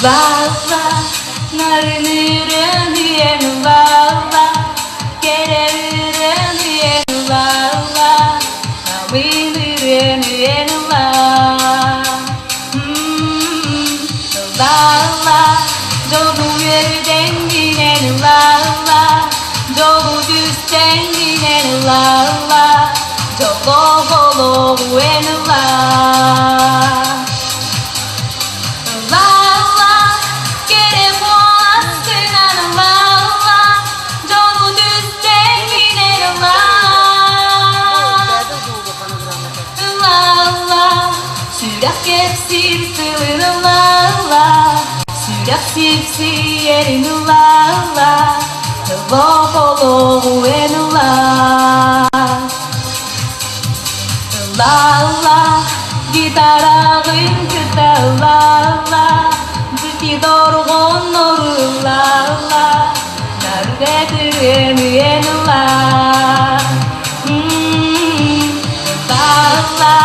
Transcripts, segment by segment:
Ла-ла, нарынырын үйен ла-ла, керерин үйен ла-ла, намынырын үйен ла. Ла-ла, жолу үөрдеңинен ла-ла, жолу түстэҥинэн ла-ла, дьоллоох олоҕу эн ла. Ла-ла, кэрэ буоласкынан ла-ла, дьолу түстэҥинэн ла. Ла-ла, сүрэх кэпсиир тылын ла-ла, сүрэх сипсийэрин ла-ла, дьоллоох олоҕу эн ла. Ла-ла, гитараҕын кытта ла-ла, дьикти дорҕооннору ла-ла, наргытырыан үйэн ла. Ла-ла,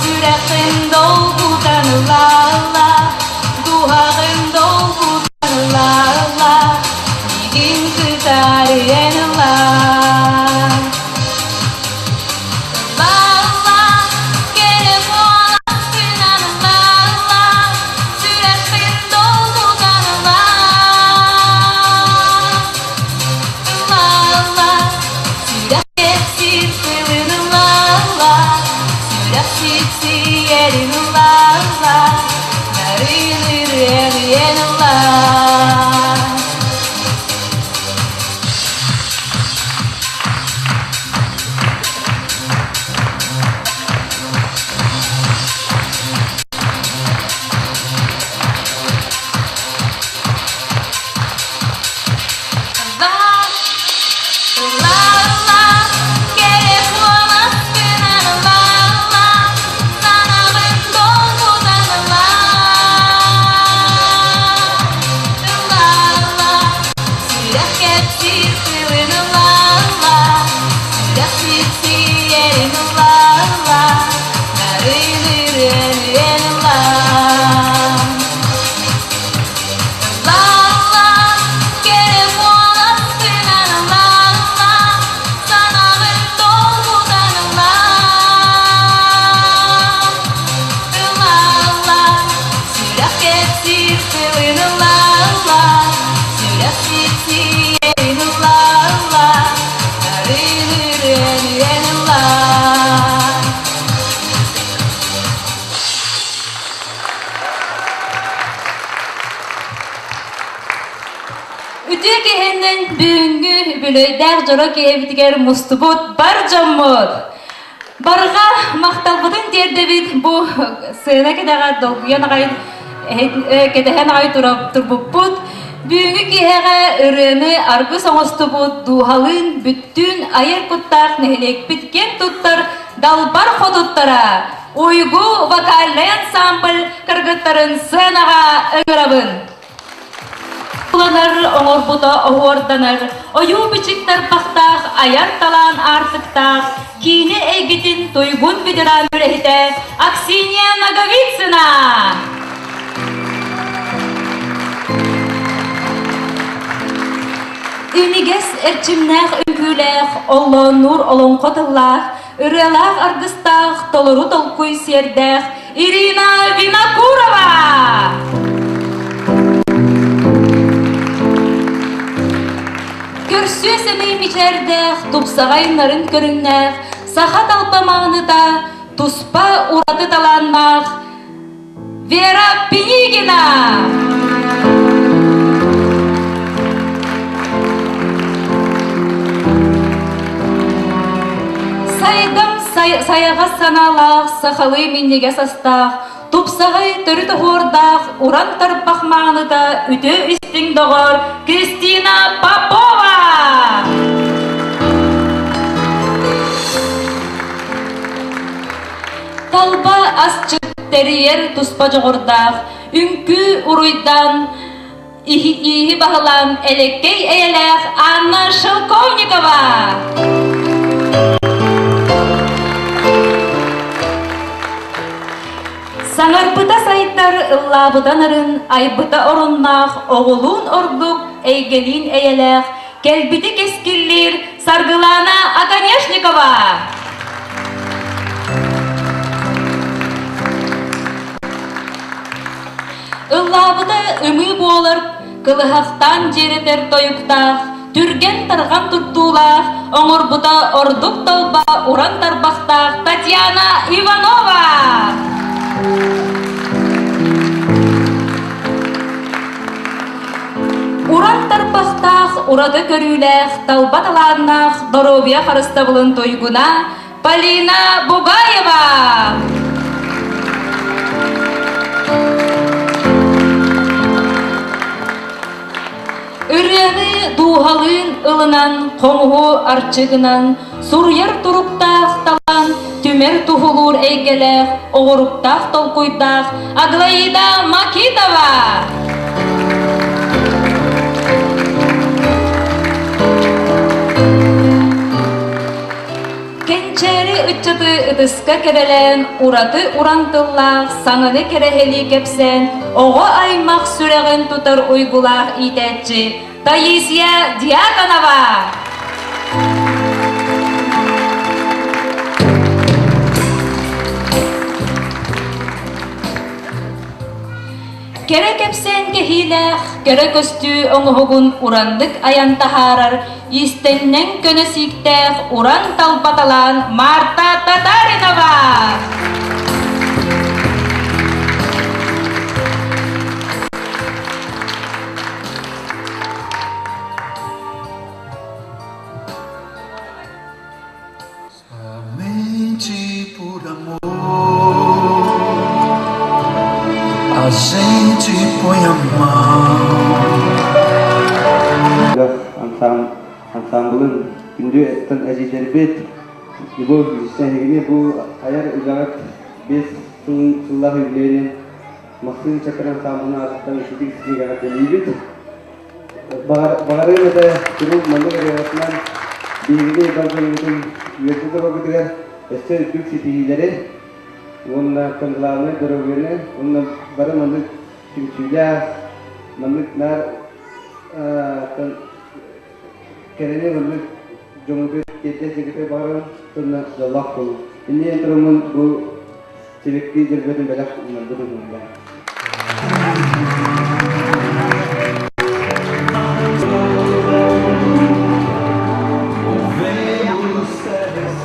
сүрэххин долгутан ла-ла, дууһаҕын долгутан ла-ла, миигин кытарыйан ла. Ла-ла, кэрэ буоласкынан ла-ла, сүрэхпин долгутан ла. Ла-ла, сүрэх кэпсиир тылын ла-ла, сүрэх сипсийэрин ла-ла, нарын ырыа ла. Ла-ла, кэрэ куоласкынан ла-ла, санаабын долгутан ла. Ла-ла, сүрэх кэпсиир тылын ла-ла, сүрэх сипсийэрин ла-ла, нарын ырыан ла. Ла-ла, кэрэ куоласкынан ла-ла, санаабын долгутан ла. Ла-ла, сүрэх кэпсиир тылын ла-ла, сүрэх сипсийэрин ла-ла, нарын ырыан ла. Үтүө киһинэн бүгүҥҥү үбүлүөйдээх дьоро киһибитигэр мустубут бар дьоммут! Барҕа махталбытын тиэрдэбит бу сцена кэтэҕэр долгуйан аҕай кэтэһэн аҕай турбуппут. Бүгүҥҥү киэһэҕэ ырыаны аргыс оҥостубут дууһалыын бүттүүн айар куттаах нэһилиэкпит киэн туттар далбар хотуттара Уйгу вокальнай ансамбль кыргыттарын сценаҕа ыҥырабын. Уланар оҥорбута оһуорданар, ойуу-бичик тарбахтаах айар талаан аартыктаах киинэ эйгэтин туйгун ветеран үлэһитэ Аксинья Ноговицына! Үнүгэс эрчимнээх үҥкүүлээх, оллооннуур олоҥхо тыллаах, ырыалаах аргыстаах, толору толкуй сиэрдээх Ирина Винокурова! Көрсүө сэмэй мичээрдээх, тупсаҕай нарын көрүҥнээх, саха талба мааныта, туспа ураты талааннаах Вера Пинигина! Сайдам сайаҕас санаалаах, сахалыы минньигэс астаах, тупсаҕай төрүт оһуордаах уран тарбах мааныта үтүө истиҥ доҕор Кристина Попова! Талба асчыт тэрийэр туспа дьоҕурдаах, үҥкүү уруйдаан ииһи баһылаан элэккэй эйэлээх Анна Шелковникова! Саҥарбыта сайдар, ыллаабыта нарын, айбыта оруннаах, оҕолуун ордук, эйгэлиин эйэлээх, кэлбити кэскиллиир Саргылана Оконешникова! Ыллаабыта ымыы буолар, кылыһахтаан дьиэрэтэр тойуктаах, түргэн-тарҕан туттуулаах, оҥорбута ордук талба уран тарбахтаах Татьяна Иванова! Уран тарбахтаах, ураты көрүүлээх, талба талааннаах доруобуйа харыстабылын туйгуна Полина Бугаева! Ырыаны дууһалыын ылынан, хомуһу арчы гынан, суруйар туруктаах талан, түмэр туһулуур эйгэлээх, оҕуруктаах толкуйдаах Аглаида Макитова! Кэнчээри ыччаты ытыска кэбэлээн, ураты уран тыллаах, саҥаны кэрэһэлии кэпсээн, оҕо аймах сүрэҕин тутар уйгулаах иитээччи Таисия Дьяконова! Кэрэ кэпсээн кэһиилээх, кэрэ көстүү оҥоһугун ураннык айан таһаарар, иистэнньэҥ көнө сииктээх уран талбаталаан Марта Татаринова! Somente por amor a gente põe a mão. Ансамблын күндү эдьиийдэрбит Любовь Ильична бу айар үлэҕит биэс сыллаах үбүлүөйүнэн Махсыын Чакыр ансамблын аатыттан ититик истиҥ эҕэрдэлиибит. Баҕарыам этэ куруук маннык ырыаҕытынан биһигини бар дьоммутун үөрдэ тураргытыгар өссө үрдүк ситиһиилэри уонна главнай доруобуйаны уонна бары маннык түмсүүлээх маннык наар кэрэни маннык дьоҥҥутугар тиэрдэ сиргитэ баҕарабын уонна дьоллоох буолуҥ. Иннинэн тураммын бу сибэкки дьөрбөтүн бэлэх уунарбыт уһунна.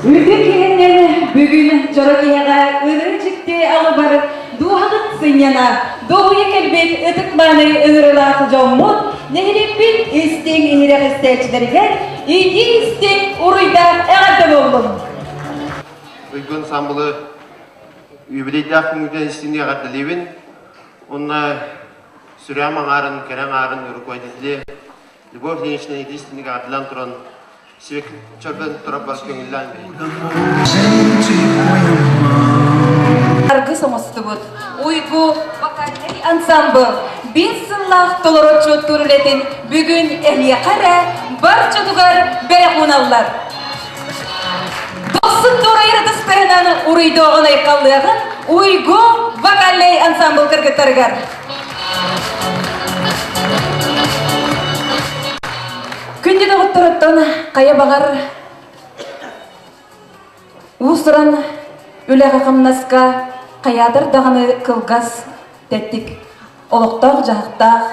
Үтүө киһиннэн бүгүн дьоро киһиэхэ ырыы дьикти алыбар дууһаҕыт сынньана, дуоһуйа кэлбит ытык-мааны ыҥырыылаах дьоммут нэһилиэкпит истиҥ иһирэх истээччилэригэр итии-истиҥ уруйдаах эҕэрдэ буоллун! Уйгу ансамблы юбилейдаах күҥҥүтүнэн истиҥник эҕэрдэлиибин уонна сүрэҕим аҥаарын, кэрэ аҥаарын руководители Любовь Ильинична истиҥник эҕэрдэлээн туран сибэкки чөрбөн турар бас көҥүллээн Аргыс оҥостубут Уйгу вокальнай ансамбл биир сыллаах толороччу үлэтин бүгүн эһиэхэ эрэ бар дьонугар бэлэх ууналлар. Дохсун туорайар ытыстарынан уруйдуоҕун айхаллыаҕын Уйгу вокальнай ансамбл кыргыттарыгар. Күндү доҕотторуттан хайа баҕар уус-уран үлэҕэ-хамнаска хайаатар даҕаны кылгас тэттик олохтоох-дьаһахтаах,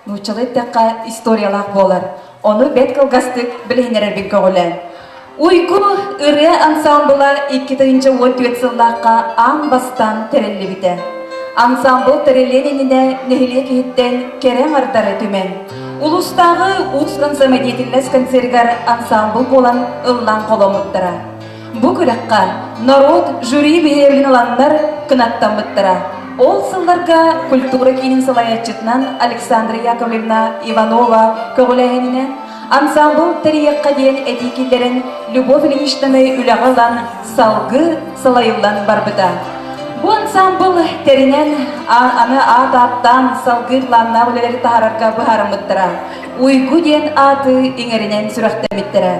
нууччалыы эттэххэ историялаах буолар. Ону бэрт кылгастык билиһиннэрэрбин көҕүлээн. Уйгу ырыа ансаамбыла 2014 сыллаахха аан бастаан тэриллибитэ. Ансаамбыл тэриллиэн иннинэ нэһилиэк иһиттэн кэрэ аҥардары түмэн, улуустааҕы уус-уран самодеятельность концерыгар ансаамбыл буолан ыллаан холоммуттара. Бу күрэххэ норуот жюри биһирэбилин ыланнар кынаттаммыттара. Ол сылларга культура киинин салайааччытынан Александра Яковлевна Иванова көҕүлээһининэн ансаамбыл тэрийиэххэ диэн этии киллэрэн Любовь Ильиничнаны үлэҕэ ылан салгыы салайыллан барбыта. Бу ансаамбыл тэринэн аны аат ааттаан салгыы планнаах үлэлэри таһаарарга быһаарыммыттара. Уйгу диэн ааты иҥэринэн сүрэхтэммиттэрэ.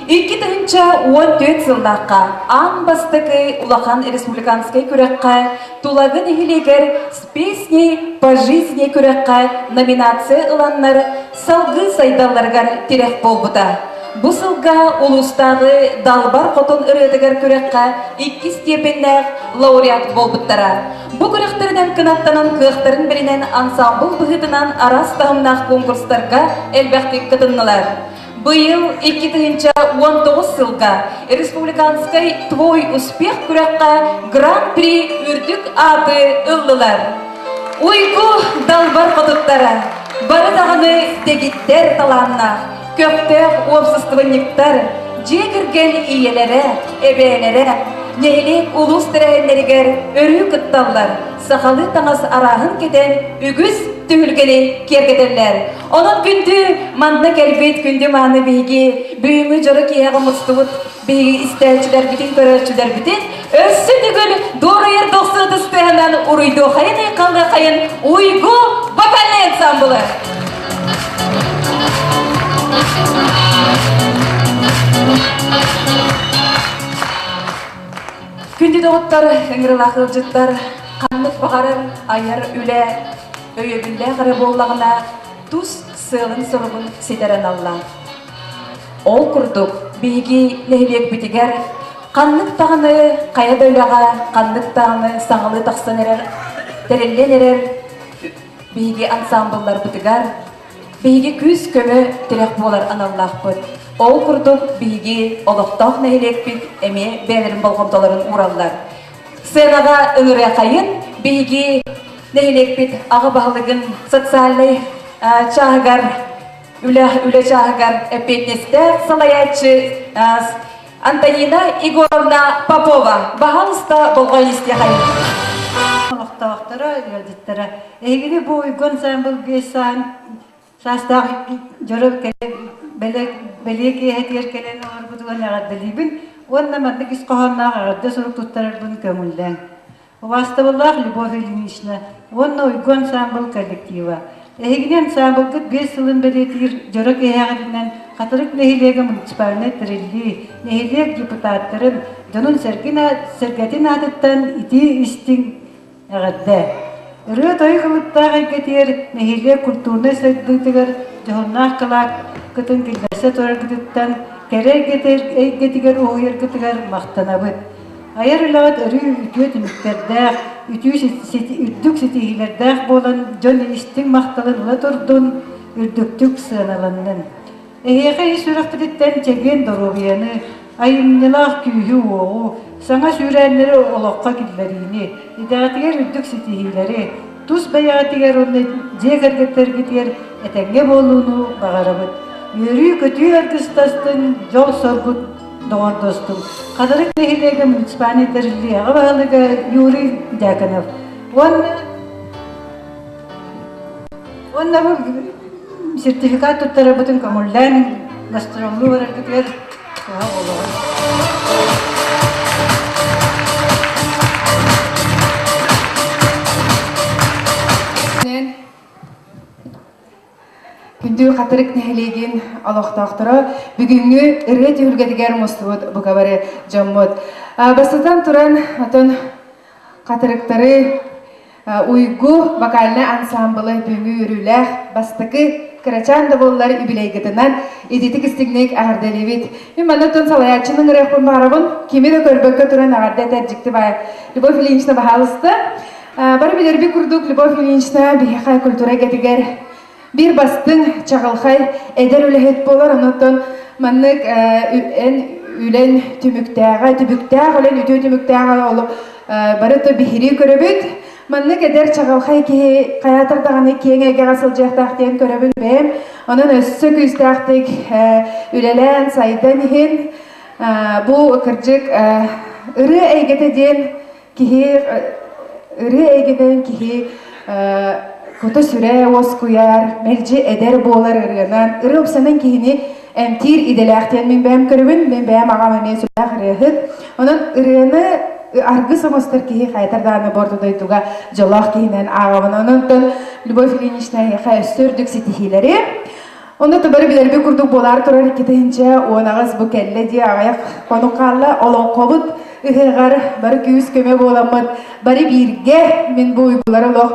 2014 сыллаахха аан бастакы улахан республиканскай күрэххэ Тулагы нэһилиэгэр «С песней по жизни» күрэххэ номинация ыланнар салгыы сайдалларыгар тирэх буолбута. Бу сылга улуустааҕы Далбар Хотун ырыатыгар күрэххэ иккис степеннээх лауреат буолбуттара. Бу күрэхтэринэн кынаттанан кыахтарын билинэн ансаамбыл быһыытынан араас таһымнаах конкурстарга элбэхтик кытыннылар. Быйыл 2019 сылга республиканскай «Твой успех» күрэххэ Гран-при үрдүк ааты ыллылар. Уйгу далбар хотуттара, бары даҕаны дэгиттэр талааннаах, көхтөөх уопсастыбанньыктар, дьиэ кэргэн ийэлэрэ, эбээлэрэ, нэһилиэк улуус тэрээһиннэригэр өрүү кытталлар, сахалыы таҥас арааһын кэтэн үгүс түһүлгэни киэргэтэллэр. Онон күндү манна кэлбит күндү мааны биһиги бүгүҥҥү дьоро киэһэҕэ мустубут биһиги истээччилэрбитин, көрөөччүлэрбитин өссө төгүл дуорайар дохсун ытыстыһынан уруйдуохайын айхаллыахайын Уйгу вокальнай ансамблы! Күндү доҕоттор, ыҥырылаах ыалдьыттар, ханнык баҕарар айар үлэ өйөбүллээх эрэ буоллаҕына, тус сыалын-соругун ситэр аналлаах. Ол курдук, биһиги нэһилиэкпитигэр ханнык даҕаны хайа да үлэҕэ, ханнык даҕаны саҥалыы тахсан эрэр, тэриллэн эрэр биһиги ансаамбылларбытыгар биһиги күүс-көмө тирэх буолар аналлаахпыт. Ол курдук биһиги олохтоох нэһилиэкпит эмиэ бэйэлэрин болҕомтолорун уураллар. Сценаҕа ыҥырыахайын биһиги нэһилиэкпит аҕа баһылыгын социальнай чааһыгар үлэ үлэ чааһыгар эппиэтинэстээх салайааччы Антонина Егоровна Попова. Баһаалыста болҕойон истиэхэйин. Олохтоохторо, ыалдьыттара. Эһигини бу Уйгу ансаамбыл биэс саан саастаах дьоро бэлиэ киэһэтигэр кэлэн олорбутугар эҕэрдэлиибин уонна маннык ис хоһоонноох эҕэрдэ сурук туттарарбын көҥүллээҥ. Убаастабыллаах Любовь Ильинична уонна Уйгу ансаамбыл коллектива, эһигини ансаамбылгыт биэс сылын бэлиэтиир дьоро киэһэҕитинэн Хатырык нэһилиэгэ муниципальнай тэриллии, нэһилиэк депутаттарын, дьонун-сэргэтин аатыттан итии-истиҥ Эҕэрдэ! Ырыа-тойук ылыктаах эйгэтигэр нэһилиэк культурнай сайдыытыгар дьоһуннаах кылааккытын киллэрсэ тураргытыттан, кэрэ эйгэтигэр уһуйаргытыгар махтанабыт. Айар үлэҕит өрүү үтүө түмүктэрдээх, үрдүк ситиһиилэрдээх буолан дьон истиҥ махталын ыла турдун, үрдүктүк сыаналаннын. Эһиэхэ ис сүрэхпититтэн чэгиэн доруобуйаны, айымньылаах күүһү-уоҕу, саҥа сүүрээннэри олоххо киллэриини, идэҕитигэр үрдүк ситиһиилэри, тус бэйэҕитигэр уонна дьиэ кэргэттэргитигэр этэҥҥэ буолууну баҕарабыт. Үөрүү-көтүү аргыстастын, дьол-соргу доҕордостун. Хатырык нэһилиэгэ муниципальнай тэриллии аҕа баһылыга Юрий Дьяконов уонна Уонна бу сертификат туттарарбытын көҥүллээн гастроллуу бараргытыгар туһа буолуоҕа. Күндү Хатырык нэһилиэгин олохтоохторо бүгүҥҥү ырыа түһүлгэтигэр мустубут бука бары дьоммут. Бастатан туран, отон Хатырыктары Уйгу вокальнай ансаамбылы бүгүҥҥү үөрүүлээх бастакы кырачаан да буоллар юбилейгытынан ититик истиҥник эҕэрдэлиибит. Мин манна оттон салайааччыны ыҥырыахпын баҕарабын. Кими да көрбөккө туран эҕэрдэ этэр дьикти баай. Любовь Ильинична баһаалыста. Бары билэрбит курдук Любовь Ильинична биһиэхэ культура эйгэтигэр биир бастыҥ, чаҕылхай эдэр үлэһит буолар. Онон маннык эн үлэн түмүктээҕэ, түбүктээх үлэн үтүө түмүктээҕэ олох бары то биһирии көрөбүт. Маннык эдэр чаҕылхай киһи хайаатар даҕаны киэҥ эйгэҕэ сылдьыахтаах диэн көрөбүн бэйэм. Онон өссө күүстээхтик үлэлээн, сайдан иһин бу кырдьык ырыа эйгэтэ диэн киһи ырыа эйгэтин киһи кута-сүрэ уоскуйар, мэлдьи эдэр буолар ырыанан, ырыа упсанан киһини эмтиир идэлээх диэн мин бэйэм көрөбүн, мин бэйэм аҕам эмиэ сүрдээх ырыаһыт. Онон ырыаны аргыс оҥостор киһи хайатар даҕаны бу орто дойдуга дьоллоох киһинэн ааҕабын. Онон Любовь Ильинична эһиэхэ өссө үрдүк ситиһиилэри, Онно бары билэрбит курдук буолаар турар 2018 бу кэллэ дии аҕыйах хонук хаалла. Олоҥхобут ыһыаҕар бары күүс-көмө буоламмыт бары бииргэ мин бу уйгулары олох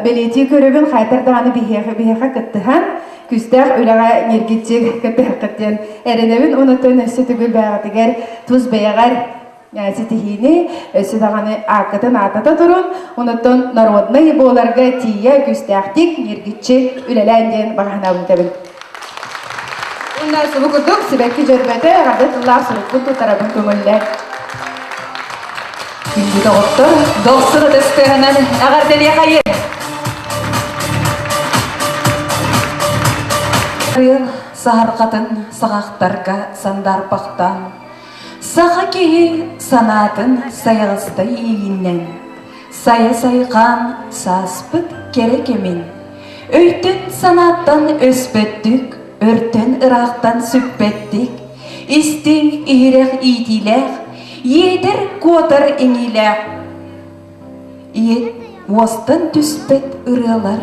бэлиэтии көрөбүн хайтар даҕаны биһиэхэ биһиэхэ кыттыһан күүстээх үлэҕэ ньиргиччи кыттыһаххыт диэн эрэнэбин. Онон өссө төгүл бэйэҕитигэр тус бэйэҕэр ситиһиини өссө даҕаны ааккытын аатата турун, онуттан народнай буоларга тиийэ күүстээхтик ньиргиччи үлэлээн диэн баҕа санаабын. Уонна субу курдук сибэкки дьөрбөтө эҕэрдэ тыллаах сурукпун туттарабын көҥүллэр. Күндү доҕоттор, дохсун ытыстыһынан эҕэрдэлиэхэйин! Арыал саһарҕатын саҕахтарга сандаарпахтаан, Саха киһи санаатын сайаҕастай иэйииннэн, сайа сайҕаан сааспыт кэрэ кэмин, өйтөн-санааттан өспөттүк, өртөн ыраахтан сүппэттик, истиҥ иһирэх иитиилээх, иэтэр куотар иҥиилээх, ийэ уостан түспэт ырыалар,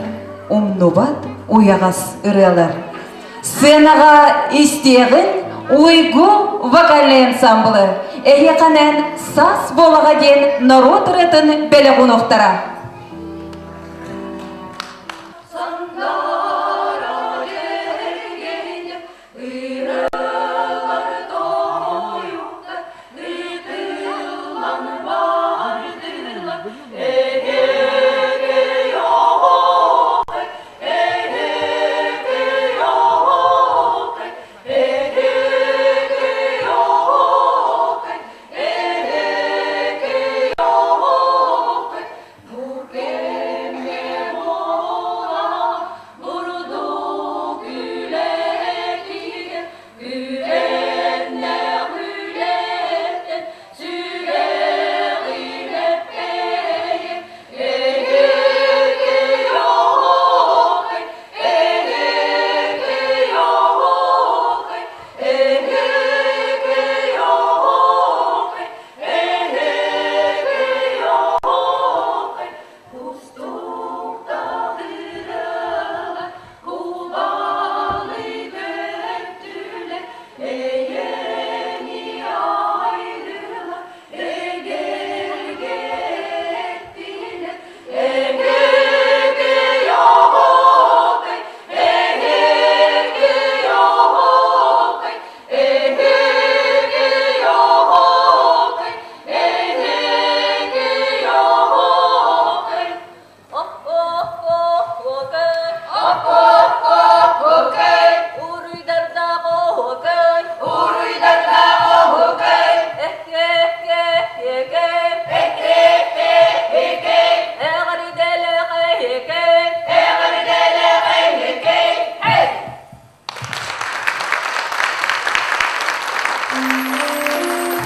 умнубат уйаҕас ырыалар. Сценаҕа истиэҕин Уйгу вокальнай ансамблы эһиэхэнэн Саас буолаҕа диэн норуот ырыатын бэлэх уунуохтара.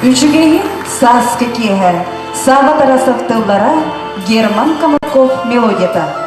Үчүгэйин сааскы киэһэ Сава Тарасов тыллара, Герман Комарков мелодията.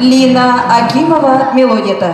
Лина Акимова мелодията.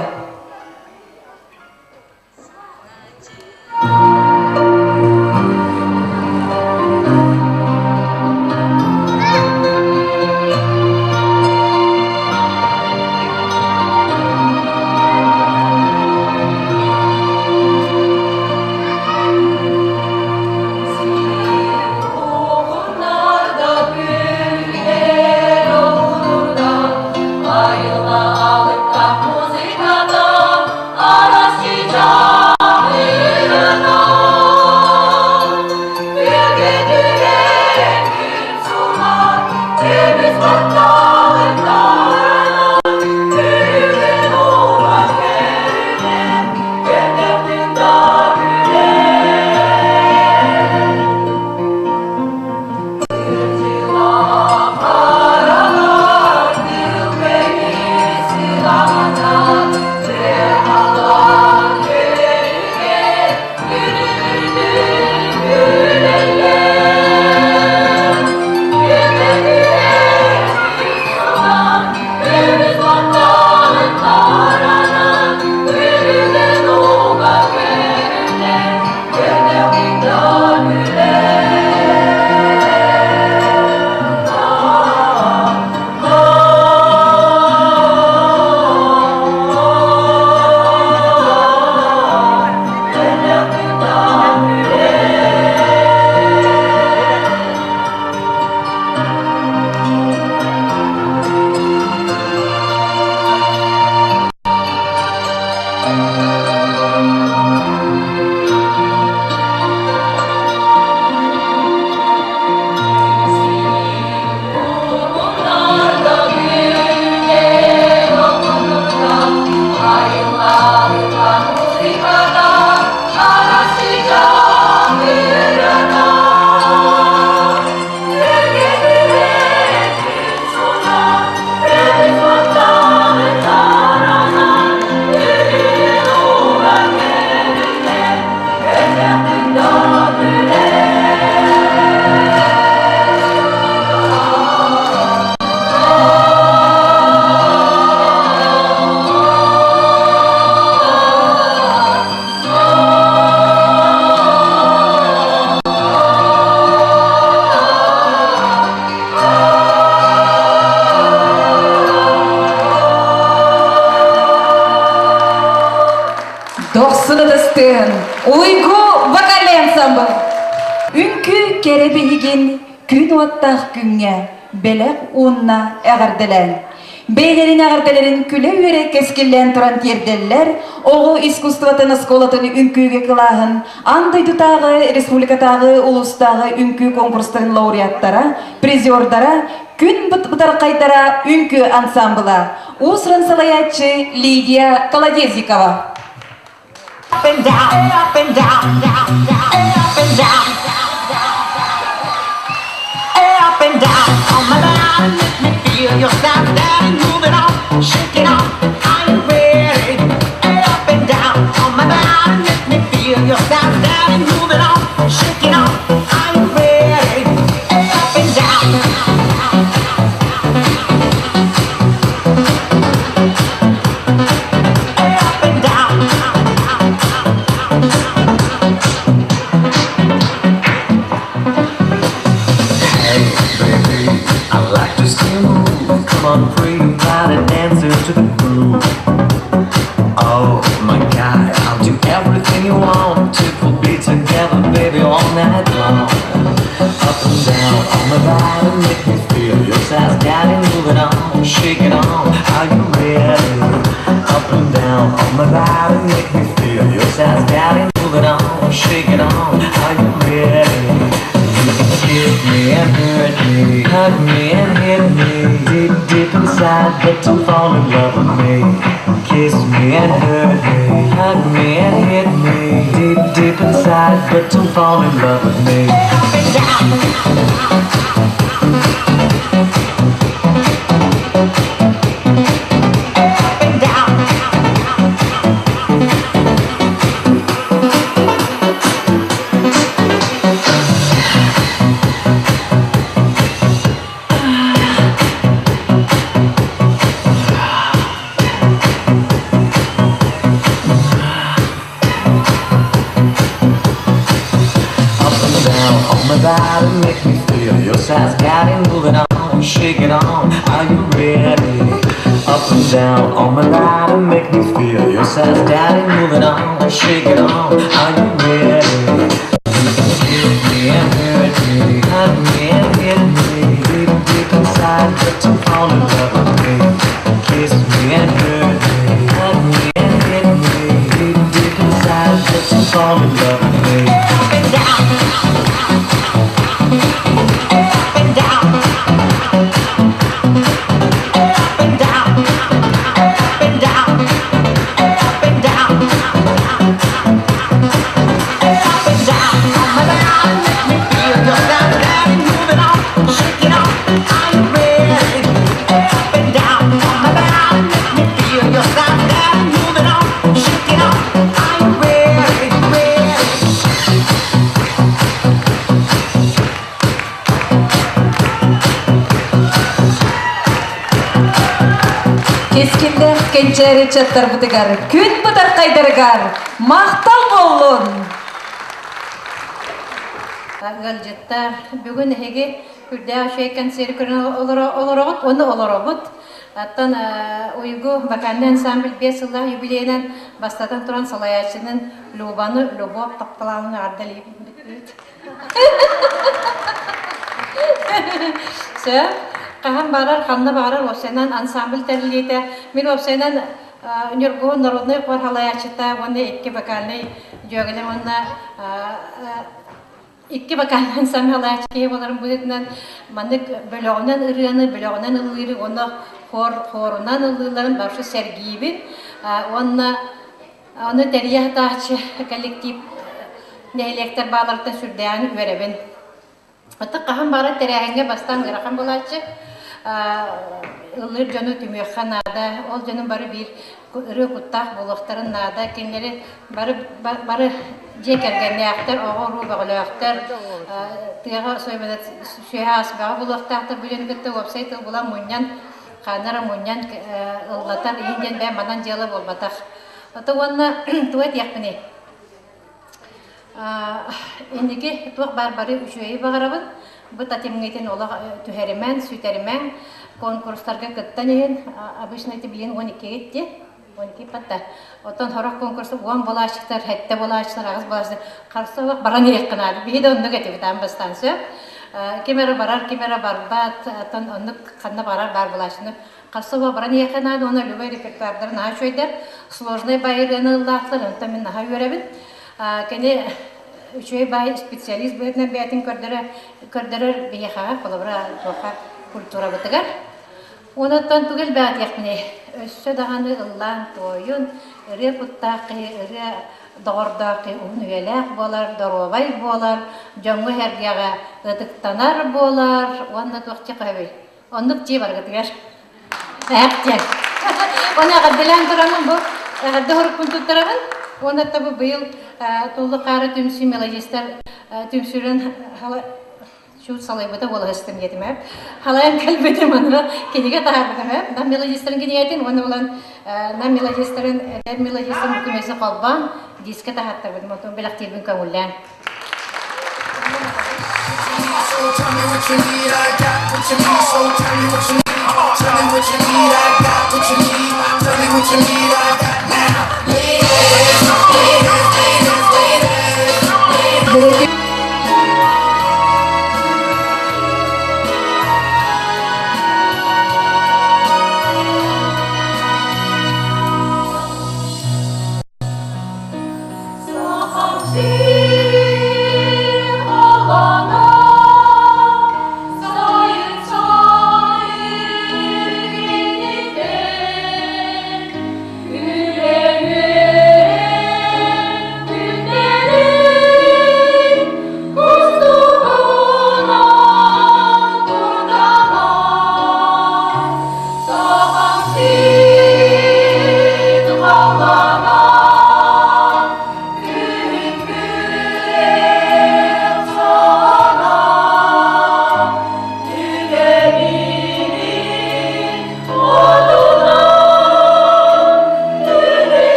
Дохсун ытыстыын, Уйгу вокальный ансамбл. Үҥкүү кэрэ биһигин күн уоттаах күҥҥэ бэлэх уонна эҕэрдэлээн. Бэйэлэрин эҕэрдэлэрин күлэ-үөрэ кэскиллээн туран тиэрдэллэр оҕо искусствотын оскуолатын үҥкүүгэ кылааһын аан дойдутааҕы, республикатааҕы, улуустааҕы үҥкүү конкурстарын лауреаттара, призердара, күн бытархайдара үҥкүү ансамбла, уус-уран салайааччы Лидия Колодезникова. Up and down, up and down, down, down, up and down, up and down. On my body, let me feel your style, daddy, move it on, shake it off. Are you ready? Up and down on my body, let me feel your style, daddy, move it on, shake it off. Are you ready? Up and down. Up and down. Hey, baby, I like to see you move. Come on, free your body, dance to the groove. Oh my God, I'll do everything you want. If we'll be together, baby, all night long. Up and down on my body, make me feel your size, daddy, move it on, shake it on. Are you ready? Up and down on my body, make me feel your size, daddy, move it on, shake it on. Are you ready? You can kiss me and hurt me, hug me and hit me, deep, deep inside, but don't fall in love with me. Kiss me and hurt me, hug me and hit me, deep, deep inside, but don't fall in love with me. Up and down. Up and down. make me feel. Your size, daddy, moving on, shake it on. Are you ready? Hit me and hurt me, hug me and hit me. Deep, deep inside, but to fall in love with me. Kiss me and hurt me, hug me and hit me. Deep, deep inside, but to fall in love with me. Up and down, up and down, up and down, up and down, up and down, up and down. On my body, make me feel your sound, daddy, move it on, shake it on. Are you ready? Up and down, on my body, make me feel your sound, daddy, move it on, shake it on. Are you ready? Ready? Кэскиллээх кэнчээри ыччаттарбытыгар, күн бытархайдарыгар махтал буоллун! Ыалдьыттар, бүгүн эһиги күрдээх үчүгэй концерт көрөн олороҕут уонна олоробут. Оттон Уйгу вокальный ансамбль 5 сыллаах юбилейынан бастатан туран салайааччынын Любаны Любовь тапталаанын эҕэрдэлиибит. Сөп. Хаһан баарар, ханна баарар уопсайынан ансамбль тэриллиитэ. Мин уопсайынан Ньургуһун народнай хор халайааччыта уонна икки вокальнай дьүөгэлэр уонна икки вокальнай ансамбль халайааччы киһи буоларым быһыытынан маннык бөлөҕүнэн ырыаны, бөлөҕүнэн ыллыыры уонна хор хорунан ыллыылларын барсы сэргиибин. Уонна ону тэрийэ сатааччы коллектив нэһилиэктэр бааларыттан сүрдээҕин үөрэбин. Ытык хаһан баҕарар тэрээһиҥҥэ бастаан ыарахан буолааччы. Ыллыыр дьону түмүөххэ наада. Ол дьонум бары биир ырыа куттаах буолуохтарын наада. Кинилэри бары бары дьиэ кэргэннээхтэр, оҕо-уруу бөҕөлөөхтөр, тыаҕа сүөһэ ас бөҕө буолуохтаахтар. Бу дьону кытта уопсай тыл булан мунньан, хааннара мунньан ыллатар иһин диэн бэйэм манан дьыала буолбатах. Ото уонна тугу этиэхпиний? Инники туох баар бары үчүгэйи баҕарабын. Бу татимҥытын олох түһэримэн, сүтэримэҥ. Конкурстарга кыттан иһин, обычно ити билин 12 дии. 12 патта. Оттон сорох конкурс уон булааччыктар, сэттэ булааччылар, аҕыс булааччылар харса олох баран иһиэххэ наада. Биһи да оннук этибит аан бастаан сөп. Ким эрэ барар, ким эрэ барбат, оттон оннук ханна барар баар булааччыны Харса баран иһиэххэ наада уонна любой репертуардара наһаа үчүгэйдэр, сложнай баай ырыаны ыллаахтар, онтон мин наһаа үөрэбин. Кини үчүгэй баай специалист быһыытынан бэйэтин көрдөрө көрдөрөр биһиэхэҕэ, холобура, туохха культурабытыгар. Онон тугу элбэҕитиэхпиний? Өссө даҕаны ыллаан туойун, ырыа куттаах киһи, ырыа доҕордоох киһи уһун үйэлээх буолар, доруобай буолар, дьоҥҥо-сэргэҕэ ытыктанар буолар уонна туох дьэ Оннук дии барыгытыгар. Ээх диэн. Оны эҕэрдэлээн тураммын бу эҕэрдэ хорукпун туттарабын. Уонна бу быйыл Туллу хаары түмсүү мелодистар түмсүүрүн чуут салайбыта буолаһыстым диэтим ээ. Халайан кэлбитим аны кинигэ таһаарбытым ээ. Нам мелодистарын кинигэтин уонна булан нам мелодистарын эдэр мелодистарын көмөсө холбоон диске таһааттарбытым отун бэлэхтиирбин көҥүллээн.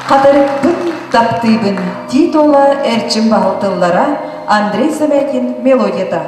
Хатырыкпын таптыыбын титула Эрчим баһыл тыллара Андрей Замятин мелодията.